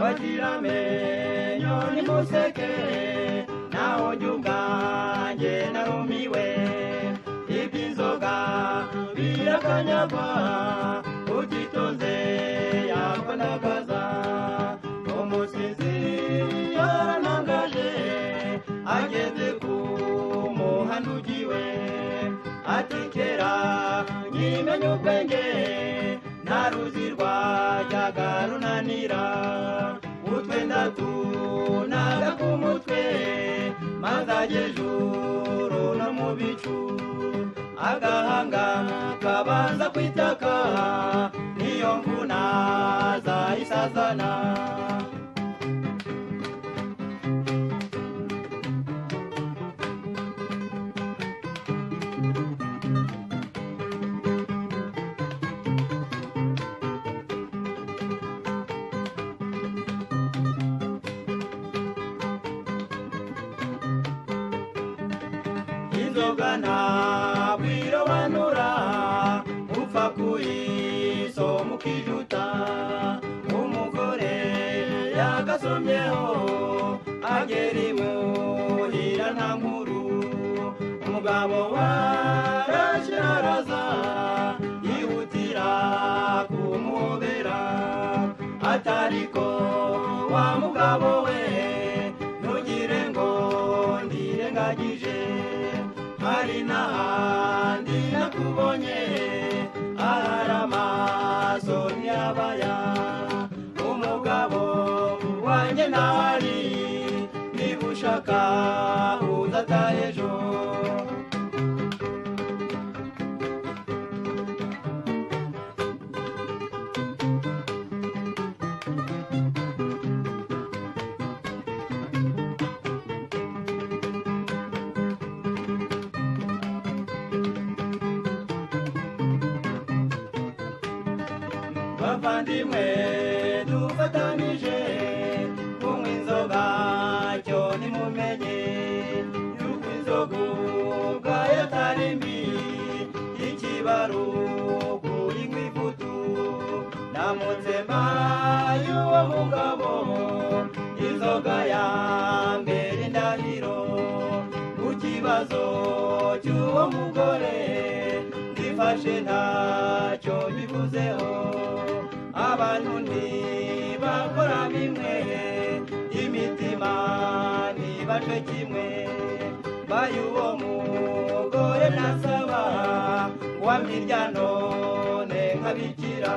Abagira amenyo nimuseke, naho njye ubwanjye narumiwe. Iby'inzoga birakanyagwa, utitonze yakwandagaza. Umusizi yaranangaje, ageze ku muhanda ugiwe. Ati kera nkimenya ubwenge, nta ruzi rwajyaga runanira. Utwenda tunaga ku mutwe, maze ajya ejuru no mu bicu. Agahanga kabanza kwitaka, niyo mvuna zayisazana. Inzoga ntabwo irobanura, upfa kuyisoma ukijuta. Umugore yagasomyeho, agera imuhira nta nkuru. Umugabo warashiraza, yihutira kumuhobera. Atariko wa mugabo we, ntugire ngo ndirengagije. Hari n'ahandi nakubonye, ahari amaso ntiyabaya. Umugabo wanjye ntahari, niba ushaka uzataha ejo. Bavandimwe dufatanije kunywa inzoga, cyo nimumenye yuko inzoga ubwayo atari mbi, ikibaru kuyinywa ivutu. Ndamutse mbaye uwo mugabo, inzoga ya mbere indahiro. Ku kibazo cy'uwo mugore, ndifashe ntacyo bivuzeho. Abantu ntibakora bimwe, imitima ntibacwe kimwe. Mbaye uwo mugore nasaba, uwamirya none nkabikira.